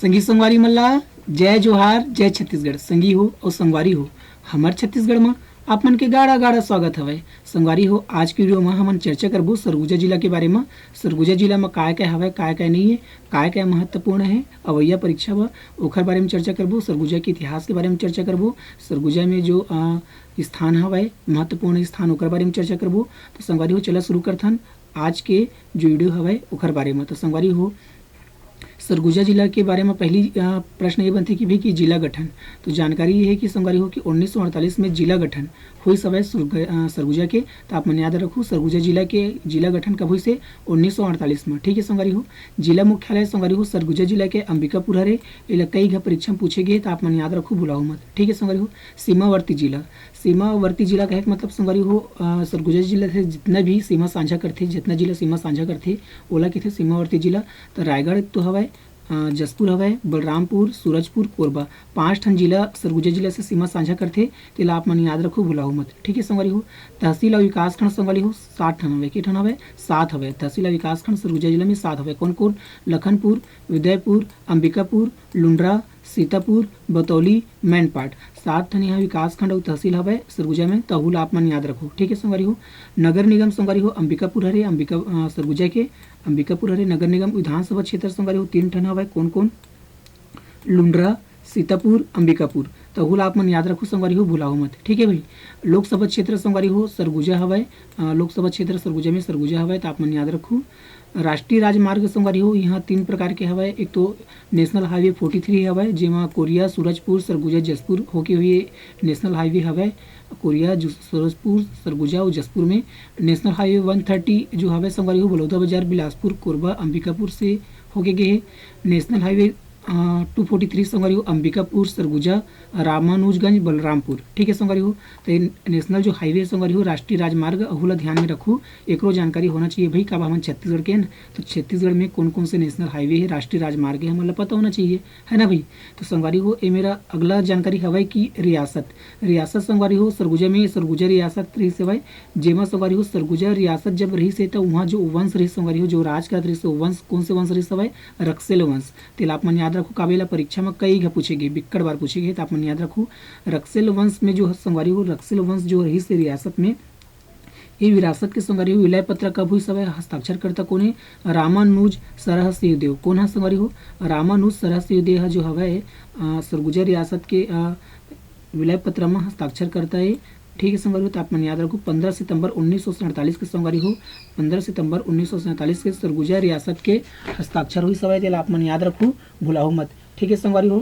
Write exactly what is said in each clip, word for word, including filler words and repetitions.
संगी संगवारी मन ला जय जोहार, जय छत्तीसगढ़। संगी हो अउ संगवारी हो, हमर छत्तीसगढ़ म आप मन के गाड़ा गाड़ा स्वागत हवय। संगवारी हो, आज के वीडियो म हमन चर्चा करबो सरगुजा जिला के बारे म। सरगुजा जिला म काय काय हवय, काय काय नहीं है, काय काय महत्वपूर्ण है अवैया परीक्षा बर, ओखर बारे म चर्चा करबो। सरगुजा के इतिहास के बारे म चर्चा करबो। सरगुजा में जो अ, स्थान हवय, महत्वपूर्ण स्थान, ओकर बारे म चर्चा करबो। तो संगवारी हो, चला शुरू करथन आज के जो वीडियो हवय ओखर बारे म। तो संगवारी हो, सरगुजा जिला के बारे म पहली अ, प्रश्न ये बनथे कि भाई कि जिला गठन। तो जानकारी ये है कि संगवारी हो कि उन्नीस सौ अड़तालीस में जिला गठन होइस हवय सुरग-, अ, सरगुजा के। तो आप मन याद रखू, सरगुजा जिला के जिला गठन कब होइस हे? उन्नीस सौ अड़तालीस में। ठीक है संगवारी हो, जिला मुख्यालय संगवारी हो सरगुजा जिला के अंबिकापुर हरे। एला कई घ परीक्षा में पूछे गए, तो आप मन याद रखू, भुलाहू मत। ठीक है संगवारी हो, सीमावर्ती जिला। सीमावर्ती जिला कहे के मतलब संगवारी हो, अ, सरगुजा जिला से जितना भी सीमा साझा करथे, जितना जिला सीमा साझा करथे, ओला कहिथे सीमावर्ती जिला। तो रायगढ़ तो हवय, अ, जशपुर हवय, बलरामपुर, सूरजपुर, कोरबा, पांच ठन जिला सरगुजा जिला से सीमा साझा करथे, तेला आप मन याद रखू, भुलाहू मत। ठीक है संगवारी हो, तहसील अउ विकासखंड संगवारी हो सात ठन हवय। के ठन हवय? सात हवय। तहसील अउ विकासखंड सरगुजा जिला में सात हवय। कौन कौन? लखनपुर, उदयपुर, अंबिकापुर, लुंड्रा, सीतापुर, बतौली, मैनपाट, सात ठन यहाँ विकास खंड अउ तहसील हवय सरगुजा में, तहू ला आप मन याद रखो। ठीक है संगवारी हो, नगर निगम संगवारी हो अंबिकापुर हरे, अंबिका अ, सरगुजा के अंबिकापुर हरे। नगर निगम विधानसभा क्षेत्र संगवारी हो तीन ठन हवय। कौन कौन? लुंड्रा, सीतापुर, अंबिकापुर, तहू ला आप मन याद रखो संगवारी हो, भुलाहो मत। ठीक है भाई, लोकसभा क्षेत्र संगवारी हो सरगुजा हवय, अ, लोकसभा क्षेत्र सरगुजा में सरगुजा हवय, तो आप मन याद रखो। राष्ट्रीय राजमार्ग संगवारी हो यहाँ तीन प्रकार के हवय। एक तो नेशनल हाईवे फोर्टी थ्री हवय, जेमा कोरिया, सूरजपुर, सरगुजा, जशपुर होके हुए नेशनल हाईवे हवय। कोरिया, जु-, सूरजपुर, सरगुजा अउ जशपुर में। नेशनल हाईवे वन थर्टी जो हवय संगवारी हो बलौदा बाजार, बिलासपुर, कोरबा, अंबिकापुर से होके गे हे। National highway uh, two forty three संगवारी हो अंबिकापुर, सरगुजा, रामानुजगंज, बलरामपुर। ठीक है संगवारी हो, तो ये नेशनल जो हाईवे संगवारी हो राष्ट्रीय राजमार्ग, अहू ला ध्यान में रखू। एकरो जानकारी होना चाहिए भाई, काबर हमन छत्तीसगढ़ के हैं ना, तो छत्तीसगढ़ में कौन कौन से नेशनल हाईवे है, राष्ट्रीय राजमार्ग है, हमन ला पता होना चाहिए, है ना भाई। तो संगवारी हो, ये मेरा अगला जानकारी हवय कि रियासत, रियासत संगवारी हो सरगुजा में, सरगुजा रियासत रहिस हवय, जेमा संगवारी हो सरगुजा रियासत जब रहिस हे, तो वहाँ जो वंश रहिस संगवारी हो, जो राज करत रहिस, वो वंश कौन से वंश रहिस हवय? रक्सेल वंश। तेला आप मन याद रखू, काबर एला परीक्षा में कई घ पूछे गे, बिक्कट बार पूछे गे, तो आप मन याद रखू। रक्सेल वंश में जो संगवारी हो, रक्सेल वंश जो रहिस हे रियासत में, ये विरासत के संगवारी हो विलय पत्र कब होइस हवय? हस्ताक्षरकर्ता कौन है? रामानुज सरह सिंह देव। कौन है संगवारी हो? रामानुज सरह सिंह देव जो हवय, अ, सरगुजा रियासत के, अ, विलय पत्र में हस्ताक्षरकर्ता है। ठीक है संगवारी हो, तो आप मन याद रखू, पंद्रह सितंबर उन्नीस सौ सैंतालीस के संगवारी हो, पंद्रह सितंबर उन्नीस सौ सैंतालीस के सरगुजा रियासत के हस्ताक्षर होइस हवय, तेला आप मन याद रखू, भुलाहू मत। ठीक है संगवारी हो,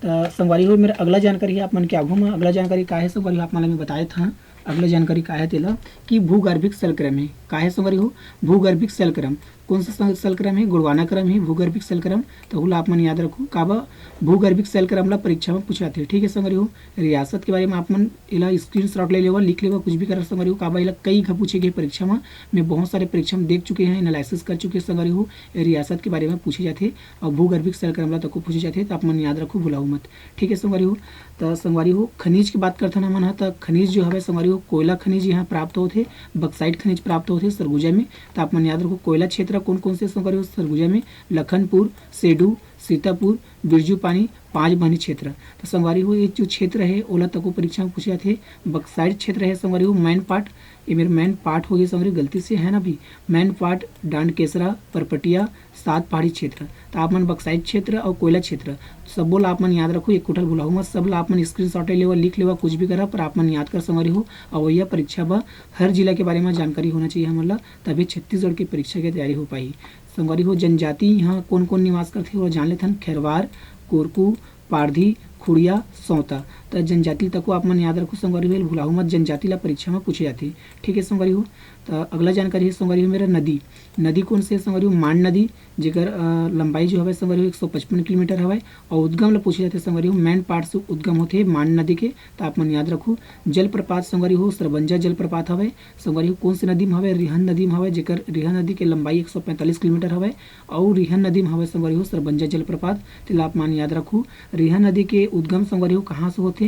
त संगवारी हो, मेरा अगला जानकारी है आप मन के आगू में। अगला जानकारी का है संगवारी हो, आप मन ला मैं बताए था। अगला जानकारी का है तेला कि भूगर्भिक सलक्रम है। का है संगवारी हो? भूगर्भिक सलक्रम। कौन सा सल-, सलक्रम है? गोंडवाना क्रम है, भूगर्भिक सलक्रम। तो ओला आप मन याद रखू, काबर भूगर्भिक सलक्रम ला परीक्षा में पूछाथे। ठीक है संगवारी हो, रियासत के बारे में आप मन एला स्क्रीनशॉट ले लेवा, लिख लेवा, कुछ भी करा संगवारी हो, काबर एला कई घ पूछे गे परीक्षा में। मैं बहुत सारे परीक्षा में देख चुके हैं, एनालिसिस कर चुके हैं संगवारी हो, ये रियासत के बारे में पूछे जाथे। और भूगर्भिक सलक्रम ला तको पूछे जाथे, तो आप मन याद रखू, भुलाहू मत। ठीक है संगवारी हो, तो संगवारी हो, खनिज की बात करथन हमन ह, तो खनिज जो हवे संगवारी हो, कोयला खनिज यहाँ प्राप्त होथे, बक्साइट खनिज प्राप्त होथे सरगुजा में। तो आप मन याद रखू, कोयला क्षेत्र कौन कौन से संगवारी हो सरगुजा में? लखनपुर, सेडू, सीतापुर, बिरजू पानी, पाँच बहनी क्षेत्र। तो संगवारी हो, ये जो क्षेत्र है, ओला तको परीक्षा में पूछे जाथे। बक्साइट क्षेत्र है संगवारी हो, मैनपाट, ये मेर मैनपाट हो गई संगवारी, गलती से है ना भी, मैनपाट, डांडकेसरा, परपटिया, सात पहाड़ी क्षेत्र। तो आप मन बक्साइट क्षेत्र और कोयला क्षेत्र, सबो ला आप मन याद रखो, एक कुठल भुलाहू मत, सब ला आप मन स्क्रीनशॉट ले लेवा, लिख लेवा, कुछ भी करा, पर आप मन याद कर संगवारी हो। अवैया परीक्षा बर हर जिला के बारे में जानकारी होना चाहिए हमन ला, तभी छत्तीसगढ़ के परीक्षा के तैयारी हो पाही। संगवारी हो, जनजाति यहाँ कौन कौन निवास करथे, ओला जान लेथन। खेरवार, कोरकू, पारधी, खुड़िया, सौता। त जनजाति तको आप मन याद रखो संगवारी हो, भुलाहू मत, जनजाति ला परीक्षा में पूछे जाथे। ठीक है संगवारी हो, त अगला जानकारी है संगवारी हो मेरा नदी। नदी कौन से है संगवारी हो? मांड नदी, जेकर, अ, लंबाई जो हवे संगवारी हो एक सौ पचपन किलोमीटर हवे, और उद्गम ला पूछे जाथे संगवारी हो, मैनपाट से उद्गम होथे मांड नदी के, त आप मन याद रखो। जलप्रपात संगवारी हो सरबंजा जलप्रपात हवे। संगवारी हो, कौन से नदी में हवे? रिहंद नदी में हवे, जेकर रिहंद नदी के लंबाई एक सौ पैंतालीस किलोमीटर हवे। अउ रिहंद नदी में हवे संगवारी हो सरबंजा जलप्रपात, तेला आप मन याद रखू। रिहंद नदी के उद्गम संगवारी हो कहाँ से होथे?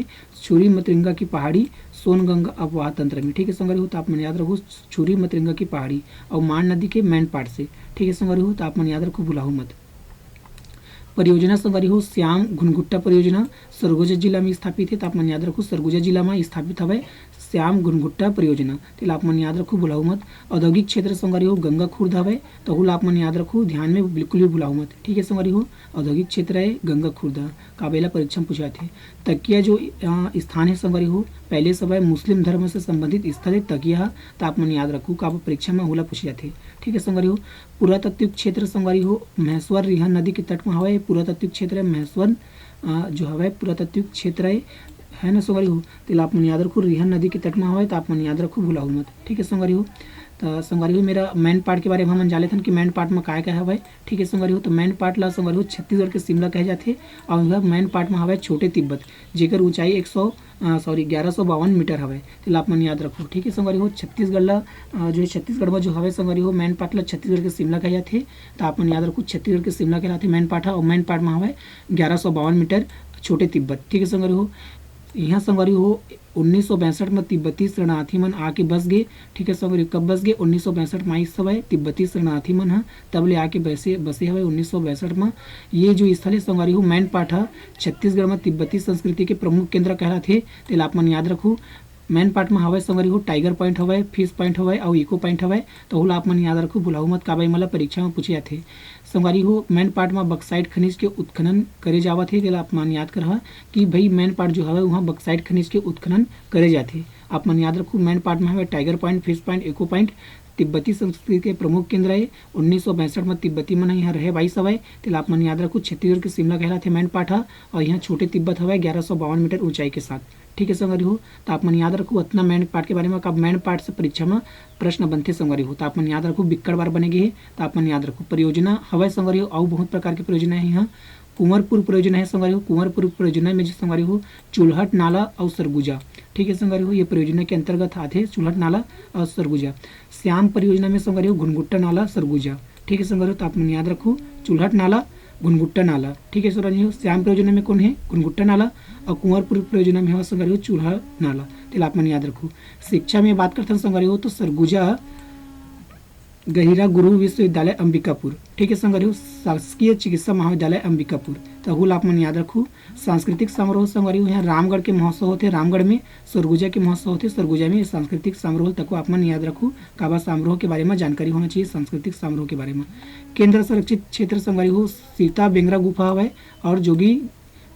छुरी मतरिंगा की पहाड़ी, सोनगंगा अपवाह तंत्र में। ठीक है संगवारी हो, तो आप मन याद रखू, छुरी मतरिंगा की पहाड़ी अउ मांड नदी के मैनपाट से। ठीक है संगवारी हो, तो आप मन याद रखू, भुलाहू मत। परियोजना संगवारी हो, श्याम घुनघुट्टा परियोजना सरगुजा जिला में स्थापित हे, त आप मन याद रखू, सरगुजा जिला में स्थापित हवय श्याम घुनघुट्टा परियोजना, तेला आप मन याद रखू, भुलाहू मत। औद्योगिक क्षेत्र संगवारी हो, गंगा खुर्द हवय, त ओहू ला आप मन याद रखू, ध्यान में बिल्कुल भी भुलाहू मत, ठीक है संगवारी हो। औद्योगिक क्षेत्र है गंगा खुर्द, काबर एला परीक्षा में पूछे जाथे। तकिया जो, अ, स्थान है संगवारी हो, पहले सब है मुस्लिम धर्म से संबंधित स्थल है तकिया ह, त आप मन याद रखू, काबर परीक्षा में ओहू ला पूछे जाथे, ठीक है संगवारी हो। पुरातात्विक क्षेत्र संगवारी हो, महेश्वर रिहा नदी के तट में हवय, पुरातात्विक क्षेत्र है महेश्वर, अ, जो हवय पुरातात्विक क्षेत्र है, है ना संगवारी हो, तेला आप मन याद रखू, रिहा नदी के तट में हवय, त आप मन याद रखू, भुलाहू मत, ठीक है संगवारी हो। त संगवारी हो, ए मेर main part के बारे में हमन जान लेथन कि main part में काय काय हवय, ठीक है संगवारी हो। त main part ला संगवारी हो छत्तीसगढ़ के शिमला कहे जाथे, और यह main part में हवय छोटे तिब्बत, जेकर ऊंचाई एक सौ, अ, sorry, ग्यारह सौ बावन मीटर हवय, तेला आप मन याद रखू, ठीक है संगवारी हो। छत्तीसगढ़ ला, अ, जो है छत्तीसगढ़ में जो हवय संगवारी हो, main part ला छत्तीसगढ़ के शिमला कहे जाथे, त आप मन याद रखू, छत्तीसगढ़ के शिमला कहलाथे main part ह, और main part में हवय ग्यारह सौ बावन मीटर छोटे तिब्बत, ठीक है संगवारी हो। यहाँ संगवारी हो उन्नीस सौ पैंसठ में तिब्बती शरणार्थी मन आके बस गए, ठीक है संगवारी हो। कब बस गए? उन्नीस सौ पैंसठ में आइस हवय तिब्बती शरणार्थी मन ह, तब ले आके बसे, बसे हवय उन्नीस सौ पैंसठ में। ये जो स्थल है संगवारी हो, main part ह छत्तीसगढ़ में तिब्बती संस्कृति के प्रमुख केंद्र कहलाथे, तेला आप मन याद रखू। Main part में हवय संगवारी हो, tiger point हवय, fish point हवय, अउ eco point हवय, त ओहू ला आप मन याद रखू, भुलाहू मत, काबर एमन ला परीक्षा में पूछे जाथे। संगवारी हो, main part में bauxite खनिज के उत्खनन करे जावत हे, तेला आप मन याद करहा कि भाई main part जो हवय, उहाँ bauxite खनिज के उत्खनन करे जाथे। आप मन याद रखू, main part में हवय tiger point, fish point, eco point, तिब्बती संस्कृति के प्रमुख केंद्र हे। उन्नीस सौ पैंसठ में तिब्बती मन ह यहाँ रहे बाइस हवय, तेला आप मन याद रखू। छत्तीसगढ़ के शिमला कहलाथे main part ह, और यहाँ छोटे तिब्बत हवय ग्यारह सौ बावन मीटर ऊंचाई के साथ। ठीक है संगवारी हो, त आप मन याद रखू अतना main part के बारे में, का main part से परीक्षा में प्रश्न बनथे संगवारी हो, त आप मन याद रखू, बिक्कट बार बने गे हे, त आप मन याद रखू। परियोजना हवय संगवारी हो, अउ बहुत प्रकार के परियोजना हे यहाँ। कुंवरपुर परियोजना है संगवारी हो, कुंवरपुर परियोजना में जो संगवारी हो, चुलहट नाला और सरगुजा, ठीक है संगवारी हो, ये परियोजना के अंतर्गत आथे चुलहट नाला और सरगुजा। श्याम परियोजना में संगवारी हो, घुनघुट्टा नाला, सरगुजा, ठीक है संगवारी हो, त आप मन याद रखू, चुलहट नाला, घुनघुट्टा नाला, ठीक है संगवारी हो। श्याम परियोजना में कौन है? घुनघुट्टा नाला, और कुंवरपुर परियोजना में हवय संगवारी हो, चुलहट नाला, तेला आप मन याद रखू। शिक्षा में बात करथन संगवारी हो, तो सरगुजा गहिरा गुरु विश्वविद्यालय अंबिकापुर, ठीक है संगवारी हो, शासकीय चिकित्सा महाविद्यालय अंबिकापुर, त ओहू ला आप मन याद रखू। सांस्कृतिक समारोह संगवारी हो, यहाँ रामगढ़ के महोत्सव होथे, रामगढ़ में सरगुजा के महोत्सव होथे, सरगुजा में सांस्कृतिक समारोह, तको आप मन याद रखू, काबर समारोह के बारे में जानकारी होना चाहिए, सांस्कृतिक समारोह के बारे में। केंद्र संरक्षित क्षेत्र संगवारी हो, सीता बेंगरा गुफा हवय और जोगी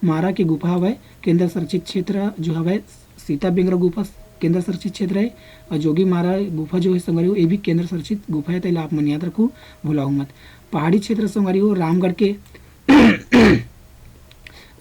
मारा के गुफा हवय। केंद्र संरक्षित क्षेत्र जो हवय, सीता बेंगरा गुफा केंद्र संरक्षित क्षेत्र है, और जोगी मारा गुफा जो है संगवारी हो, ये भी केंद्र संरक्षित गुफा है, तेला आप मन याद रखू, भुलाहू मत। पहाड़ी क्षेत्र संगवारी हो, रामगढ़ के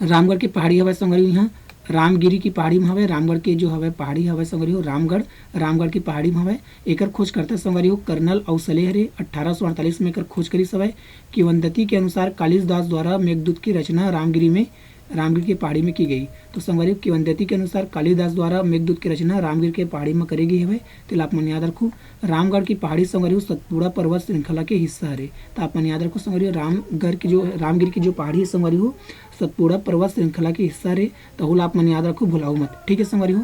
रामगढ़ के पहाड़ी हवय संगवारी हो, यहाँ रामगिरी की पहाड़ी में हवय, रामगढ़ के जो हवय पहाड़ी हवय संगवारी हो, रामगढ़, रामगढ़ की पहाड़ी में हवय। एकर खोजकर्ता संगवारी हो कर्नल अउ सलेह रे अठारह सौ अड़तालीस में एकर खोज करिस हवय। किवंदती के अनुसार कालिदास द्वारा मेघदूत की रचना रामगिरी में, रामगिरी की पहाड़ी में की गई। तो संगवारी हो, किवंदती के अनुसार कालिदास द्वारा मेघदूत की रचना रामगिरी के पहाड़ी में करे गे हवय, तेला आप मन याद रखू। रामगढ़ की पहाड़ी संगवारी हो सतपुड़ा पर्वत श्रृंखला के हिस्सा हरे, त आप मन याद रखू संगवारी हो, रामगढ़ की जो, रामगिरी की जो पहाड़ी है संगवारी हो, सतपुड़ा पर्वत श्रृंखला के हिस्सा हरे, त ओहू ला आप मन याद रखू, भुलाहू मत। ठीक है संगवारी हो,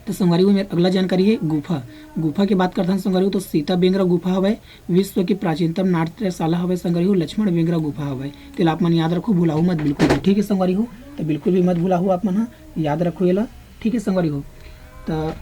तो संगवारी हो, ए मेर अगला जानकारी है गुफा। गुफा के बात करथन संगवारी हो, तो सीता बेंगरा गुफा हवय, विश्व की प्राचीनतम नाट्यशाला हवय संगवारी हो, लक्ष्मण बेंगरा गुफा हवय, तेला आप मन याद रखू, भुलाहू मत बिल्कुल भी। ठीक है संगवारी हो, तो बिल्कुल भी मत भुलाहू, आप मन ह याद रखू एला। ठीक है संगवारी हो, तो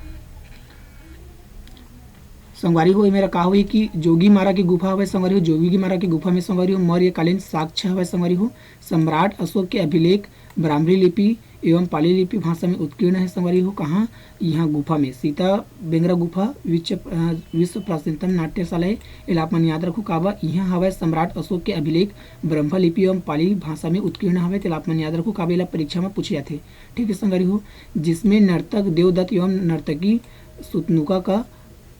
संगवारी हो, ए मेर का होही कि जोगी मारा की गुफा हवय संगवारी हो, जोगी मारा की गुफा में संगवारी हो मौर्यकालीन साक्ष्य हवय संगवारी हो, सम्राट अशोक के अभिलेख ब्राह्मी लिपि एवं पाली लिपि भाषा में उत्कीर्ण है संगवारी हो। कहाँ? यहाँ गुफा में, सीता बेंगरा गुफा विच-, अ, विश्व प्राचीनतम नाट्यशाला है। एला आप मन याद रखू, काबर इहाँ हवय सम्राट अशोक के अभिलेख ब्रह्मा लिपि एवं पाली भाषा में उत्कीर्ण हवय, तेला आप मन याद रखू, काबर एला परीक्षा में पूछे जाथे। ठीक है संगवारी हो, जिसमें नर्तक देवदत्त एवं नर्तकी सुतनुका का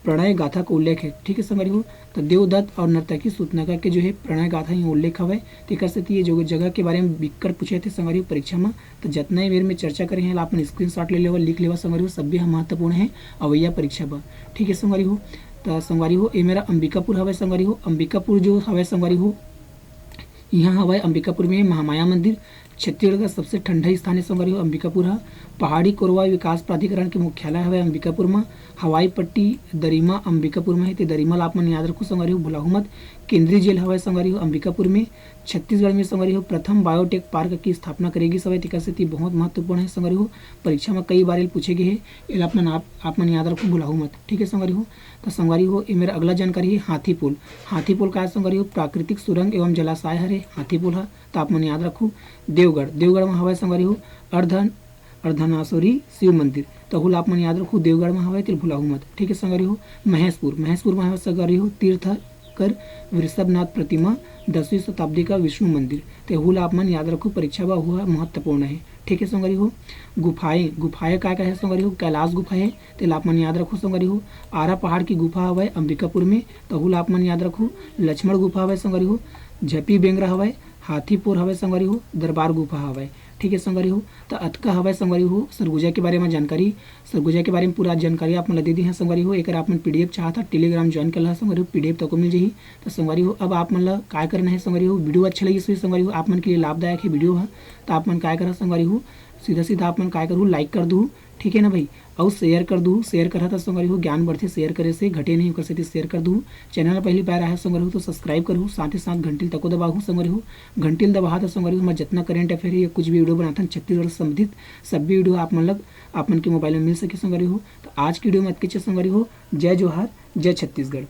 प्रणय गाथा का उल्लेख है। ठीक है संगवारी हो, तो देवदत्त और नर्तकी सुतनुका के जो है प्रणय गाथा ही उल्लेख हवय, तेकर सेती ये जो जगह के बारे में बिक्कट पूछे थे संगवारी हो परीक्षा में, तो जतना ए मेर में चर्चा करे हैं, आप मन screenshot ले लेवा, लिख लेवा संगवारी हो, सब्बे ह महत्वपूर्ण है अवैया परीक्षा बर। ठीक है संगवारी हो, तो संगवारी हो, ए मेर अंबिकापुर हवय संगवारी हो, अंबिकापुर जो हवय संगवारी हो, इहाँ हवय अंबिकापुर में महामाया मंदिर। छत्तीसगढ़ का सबसे ठंडा स्थान है संगवारी हो अंबिकापुर ह। पहाड़ी कोरवा विकास प्राधिकरण के मुख्यालय हवय अंबिकापुर म। हवाई पट्टी दरिमा अंबिकापुर म हे, ते दरिमा ला आप मन याद रखू संगवारी हो, भुलाहू मत। केंद्रीय जेल हवय संगवारी हो अंबिकापुर में। छत्तीसगढ़ में संगवारी हो प्रथम बायोटेक पार्क की स्थापना करे गिस हवय, तेकर सेती बहुत महत्वपूर्ण है संगवारी हो। परीक्षा में कई बार एला पूछे गे हे, एला आप मन आप, आप मन याद रखो, भुलाहू मत, ठीक है संगवारी हो। तो संगवारी हो, ये मेरा अगला जानकारी है हाथी पुल। हाथी पुल का है संगवारी हो, प्राकृतिक सुरंग एवं जलाशय हरे हाथी पुल ह, तो आप मन याद रखो। देवगढ़, देवगढ़ में हवय संगवारी हो अर्धन अर्धनासोरी शिव मंदिर, तहू ला आप मन याद रखू, देवगढ़ में हवय, तेला भुलाहू मत, ठीक है संगवारी हो। महेशपुर, महेशपुर में हवय संगवारी हो तीर्थकर वृषभनाथ प्रतिमा, दसवीं शताब्दी का विष्णु मंदिर, तेहू ला आप मन याद रखू, परीक्षा बा हुआ महत्वपूर्ण है, ठीक है संगवारी हो। गुफाएं, गुफाएं काय काय है संगवारी हो, कैलाश गुफा है, तेला आप मन याद रखू संगवारी हो। आरा पहाड़ की गुफा हवय अंबिकापुर में, तहू ला आप मन याद रखू। लक्ष्मण गुफा हवय संगवारी हो, झपी बेंगरा हवय, हाथीपुर हवय संगवारी हो, दरबार गुफा हवय, ठीक है संगवारी हो। तो अतका हवय संगवारी हो सरगुजा के बारे में जानकारी। सरगुजा के बारे में पूरा जानकारी आप मन ला दे दी है संगवारी हो। एकर आप मन पीडीएफ चाहत हा, टेलीग्राम ज्वाइन कर ला संगवारी हो, पीडीएफ तको मिल जाही। तो संगवारी हो, अब आप मन ला काय करना है संगवारी हो, वीडियो अच्छा लगी सुई संगवारी हो, आप मन के लिए लाभदायक है वीडियो है, तो आप मन काय करा संगवारी हो, सीधा सीधा आप मन काय करू, लाइक कर दू, ठीक है ना भाई, अउ शेयर कर दू। शेयर करा था संगवारी हो, ज्ञान बढ़थे शेयर करे से, घटे नहीं, ओकर सेती शेयर कर दू। चैनल पहली बार आया संगवारी हो तो सब्सक्राइब करू, साथ ही साथ घंटी तको दबाहू संगवारी हो। घंटी दबाहा था संगवारी हो, मैं जितना करंट अफेयर या कुछ भी वीडियो बनाथन छत्तीसगढ़ से संबंधित, सब भी वीडियो आप मन लग आप मन के मोबाइल में मिल सके संगवारी हो। तो आज की वीडियो में अतके संगवारी हो। जय जोहार, जय छत्तीसगढ़।